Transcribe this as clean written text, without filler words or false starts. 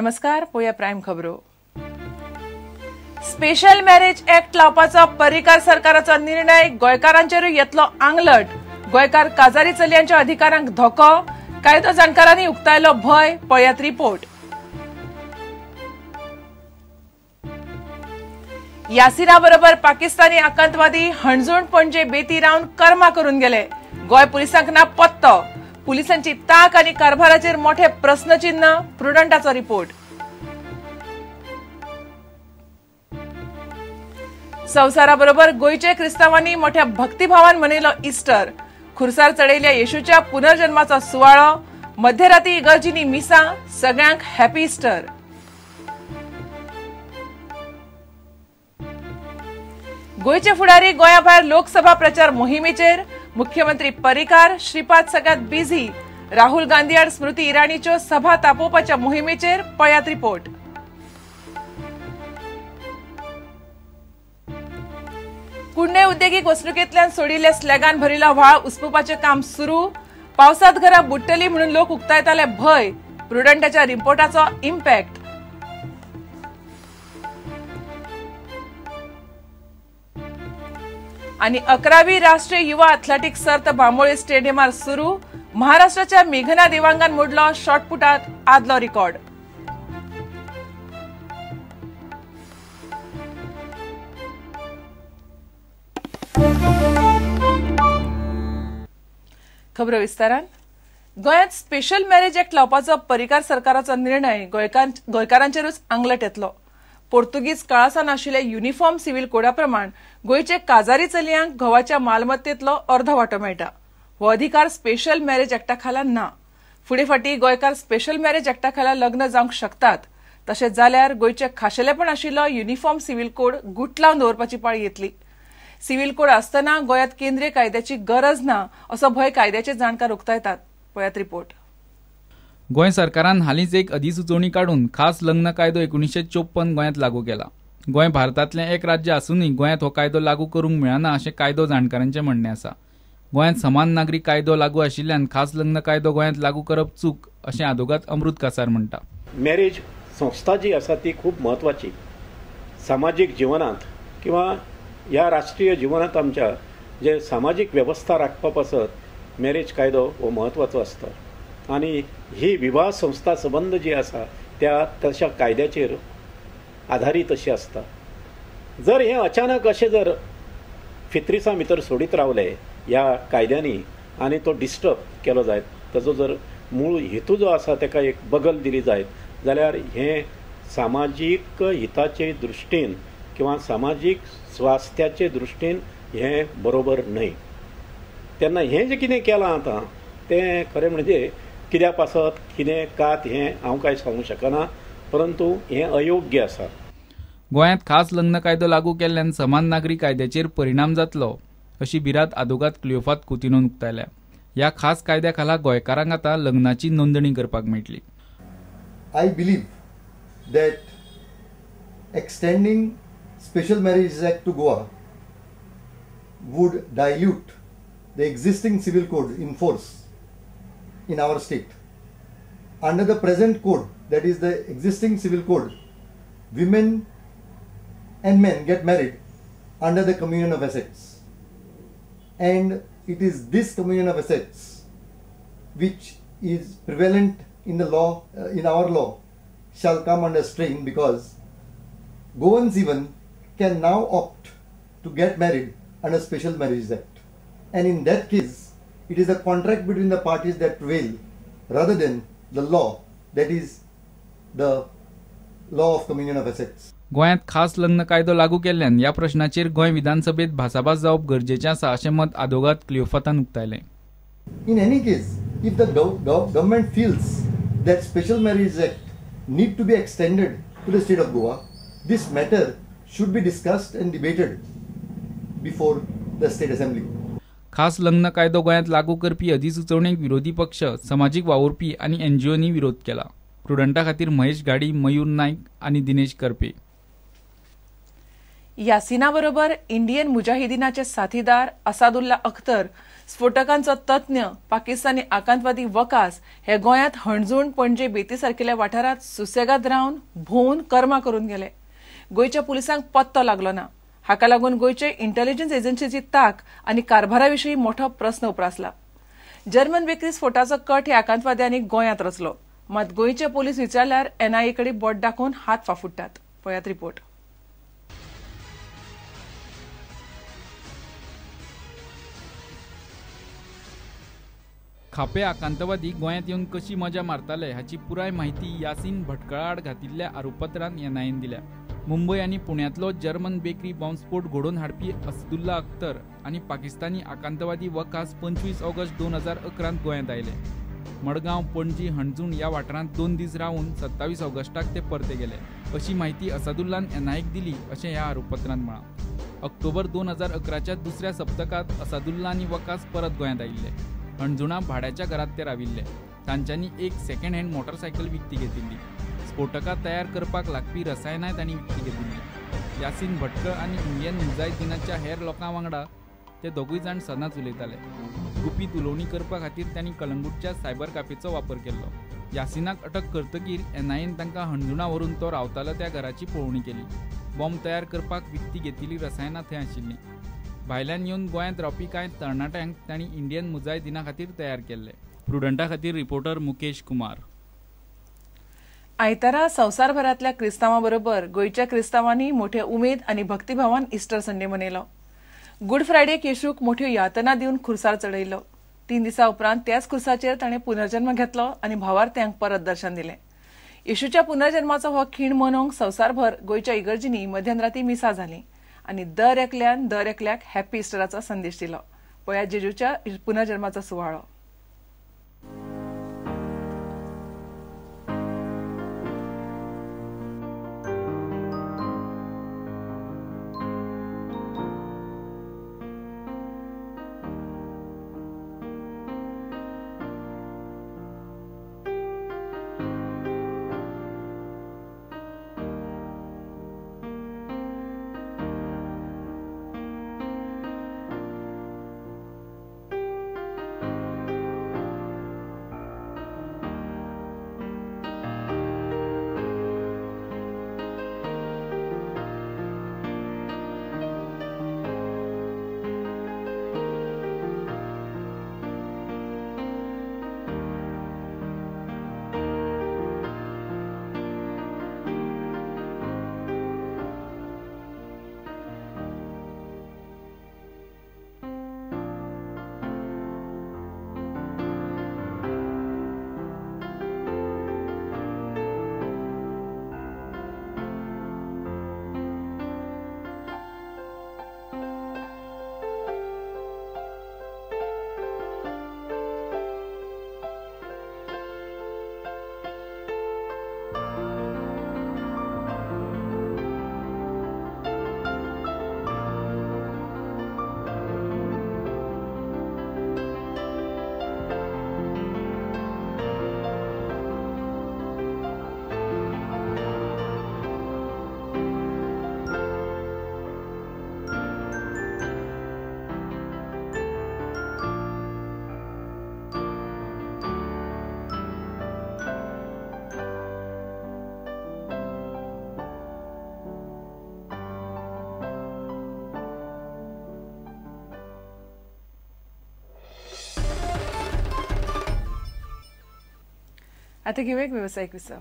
नमस्कार, पोया प्रायम खबरो। स्पेशल मॅरेज ऍक्ट लावपाचो पर्रीकार सरकाराचो निर्णय गोंयकारांचेरूय येतलो आंगलट। गोंयकार काजारी चलयांच्या अधिकारांक धोको, कायदो जाणकारांनी उक्तायलो भंय। पळयात रिपोर्ट। यासिना बरोबर पाकिस्तानी आतंकवादी हणजूण पणजे बेती रावन कर्मा करून गेले। गोंय पुलिसांक ना पत्तो। पुलिसांची ताक आणि कारभाराचेर मोठे प्रश्नचिन्ह। प्रुडंटाचो रिपोर्ट। संवसाराबरोबर गोंयचे क्रिस्तावांनी मोठ्या भक्तिभावान मनयलो इस्टर। खुर्सार चडयल्या येशूच्या पुनर्जन्माचो सुवाळो। मध्यराती इगर्जींनी मिसां। सगळ्यांक हॅपी इस्टर। गोंयचे फुडारी गोंया भायर लोकसभा प्रचार मोहिमेचेर। मुख्यमंत्री पर्रीकार, श्रीपाद सगळ्यात बिझी। राहुल गांधी आड स्मृती इराणीच्यो सभा तापोवपाच्या मोहिमेचेर। पळयात रिपोर्ट। कुडणे उद्देगीक वसणुकेंतल्यान सोडिल्ल्या स्लॅगान भरिल्लो व्हाळ उसपुपाचें काम सुरू। पावसांत घरां बुडटली म्हणून लोक उक्तायताले भंय। प्रुडंटाच्या रिपोर्टाचो इम्पॅक्ट। आणि 11वी राष्ट्रीय युवा एथलेटिक सर्त बांबोळे स्टेडियमार सुरू। महाराष्ट्राच्या मेघना देवांगान मोडलो शॉटपुटात आदलो रिकॉर्ड। खबरो विस्तारान। गोंयांत स्पेशल मॅरेज ऍक्ट लावपाचो पर्रीकार सरकाराचो निर्णय गोंयकारांचेरूच आंगलट येतलो। पोर्तुगीज काळासावन आशिल्ल्या युनिफॉर्म सिव्हिल कोडा प्रमाण गोंयचे काजारी चलयांक घोवाच्या मालमत्तेतलो अर्दो वांटो मेळटा। हो अधिकार स्पेशल मॅरेज ऍक्टा खाला ना। फुडें फाटीं गोंयकार स्पेशल मॅरेज ऍक्टा खाला लग्न जावंक शकतात। तशें जाल्यार गोंयचें खाशेलेपण आशिल्लो युनिफॉर्म सिव्हिल कोड गुटलावन दवरपाची पाळी येतली। सिव्हिल कोड आसतना गोंयांत केंद्रीय कायद्याची गरज ना असो भंय कायद्याचे जाणकार उक्तायतात। पळयात रिपोर्ट। गोंय सरकारान हालींच एक अधिसुचोवणी काडून खास लग्न कायदो 1954 गोंयांत लागू केला। गोंय भारतांतलें एक राज्य आसूनय गोंयांत हो कायदो लागू करूंक मेळना अशें कायदो जाणकारांचें म्हणणें आसा। गोंयांत समान नागरी कायदो लागू आशिल्ल्यान खास लग्न कायदो गोंयांत लागू करप चूक अशें आदोगाद अमृत कासार म्हणटा। मॅरेज संस्था जी आसा ती खूब म्हत्वाची सामाजीक जिवनांत किंवा ह्या राष्ट्रीय जिवनांत आमच्या जे सामाजीक वेवस्था राखपा पासत मॅरेज कायदो हो म्हत्वाचो आसता आनी ही विवाह संस्था संबंद जी आसा त्या तशा कायद्याचेर आधारीत अशी आसता। जर हें अचानक अशें जर फित्रिसां भितर सोडीत रावले ह्या कायद्यांनी आनी तो डिस्टर्ब केलो जायत, ताजो जर मूळ हेतू जो आसा ताका एक बगल दिली जायत जाल्यार हें सामाजीक हिताचे दृश्टीन किंवा सामाजीक स्वास्थ्याचे दृश्टीन हें बरोबर न्हय। तेन्ना हें जें कितें केलां आतां तें खरें म्हणजे कित्या पासत कितें कात हें हांव कांय सांगूंक शकना, परंतु हें अयोग्य आसा। गोंयांत खास लग्न कायदो लागू केल्ल्यान समान नागरी कायद्याचेर परिणाम जातलो अशी भिरांत आदोगाद क्लियोफात कुतिनोन उक्तायल्या। ह्या खास कायद्या खाला गोंयकारांक आतां लग्नाची नोंदणी करपाक मेळटली। I believe that extending Special Marriage Act to Goa would dilute the existing civil code in force in our state. Under the present code, that is the existing civil code, women and men get married under the communion of assets, and it is this communion of assets which is prevalent in the law, in our law, shall come under strain, because Goans even can now opt to get married under Special Marriage Act, and in that case it is a contract between the parties that prevail rather than the law, that is the law of communion of assets. गोंयांत खास लग्न कायदो लागू केल्ल्यान ह्या प्रश्नाचेर गोंय विधानसभेत भासाभास जावप गरजेचें आसा अशें मत आदोगाद क्लियोफातान उक्तायलें। In any case, if the government feels that Special Marriage Act need to be extended to the state of Goa, this matter should be discussed and debated before the state assembly. खास लग्न कायदो गोंयांत लागू करपी अधिसुचोवणेक विरोधी पक्ष, समाजीक वावुरपी आनी एनजीओनी विरोध केला। प्रुडंटा खातीर महेश घाडी, मयूर नायक आनी दिनेश करपे। यासिना बरोबर इंडियन मुजाहिदीनाचे साथीदार असादुल्ला अख्तर, स्फोटकांचो तज्ञ पाकिस्तानी आकांतवादी वकास हे गोंयांत हणजूण, पणजे, बेती सारकेल्या वाठारांत सुसेगाद रावन भोंवून कर्मा करून गेले. गोंयच्या पुलिसांक पत्तो लागलो ना. हाका लागून गोंयचे इंटेलिजन्स एजन्सीची ताक आनी कारभारा विशीं मोठो प्रस्न उप्रासला. जर्मन बेकरी स्फोटाचो कट ह्या आकांतवाद्यांनी गोंयांत रचलो. मात गोंयचे पोलीस विचारल्यार एनआयए कडेन बोट दाखोवन हात फाफुडटात. पळयात रिपोर्ट. खापे आकांतवादी गोंयांत येवन कशी मजा मारताले हाची पुराय माहिती यासीन भटकळाआड घातिल्ल्या आरोपपत्रान एनआयएन दिल्या. मुंबय आनी पुण्यांतलो जर्मन बेकरी बॉम्बस्फोट घडोवन हाडपी असदुल्ला अख्तर आनी पाकिस्तानी आकांतवादी वकास 25 ऑगस्ट 2011 गोंयांत आयले. मडगांव, पणजी, हणजूण ह्या वाठारांत 2 दीस रावन 27 ऑगस्टाक ते परते गेले अशी माहिती असादुल्लान एनआयएक दिली अशें ह्या आरोपपत्रान म्हळां. ऑक्टोबर 2011च्या दुसऱ्या सप्तकांत असादुल्ला आनी वकास परत गोंयांत आयिल्ले. हणजुणा भाड्याच्या घरांत ते राविल्ले. तांच्यांनी एक सेकंड हँड मोटरसायकल विकती घेतिल्ली. स्फोटकां तयार करपाक लागपी रसायनांय तांणी विकती घेतिल्ली. यासीन भटकळ आनी इंडियन मुजाहिदीनाच्या हेर लोकां वांगडा ते दोगूय जाण सदांच उलयताले. गुपीत उलोवणी करपा खातीर तांणी कलंगूटच्या सायबर कॅफेचो वापर केल्लो. यासिनाक अटक करतकीर एनआयएन तांकां हणजुणा व्हरून तो रावतालो त्या घराची पळोवणी केली. बॉम्ब तयार करपाक विकती घेतिल्ली रसायनां थंय आशिल्लीं. भायल्यान येवन गोंयांत रावपी कांय तरणाट्यांक तांणी इंडियन मुजाहिदीना खातीर तयार केल्ले. प्रुडंटा खातीर रिपोर्टर मुकेश कुमार. आयतारा संवसारभरांतल्या क्रिस्तांवां बरोबर गोंयच्या क्रिस्तांवांनी मोठे उमेद आनी भक्तिभावान इस्टर संडे मनयलो. गुड फ्रायडेक येशूक मोठ्यो यातना दिवन खुर्सार चडयलो. 3 दिसां उपरांत त्याच खुर्साचेर ताणें पुनर्जन्म घेतलो आनी भावार्थ्यांक परत दर्शन दिलें. येशूच्या पुनर्जन्माचो हो खीण मनोवंक संवसारभर गोंयच्या इगर्जींनी मध्यानराती मिसां जालीं आनी दर एकल्यान दर एकल्याक हॅपी इस्टराचो संदेश दिलो. पळयात जेजूच्या पुनर्जन्माचो सुवाळो. आता घेऊया एक व्यावसायिक विसव.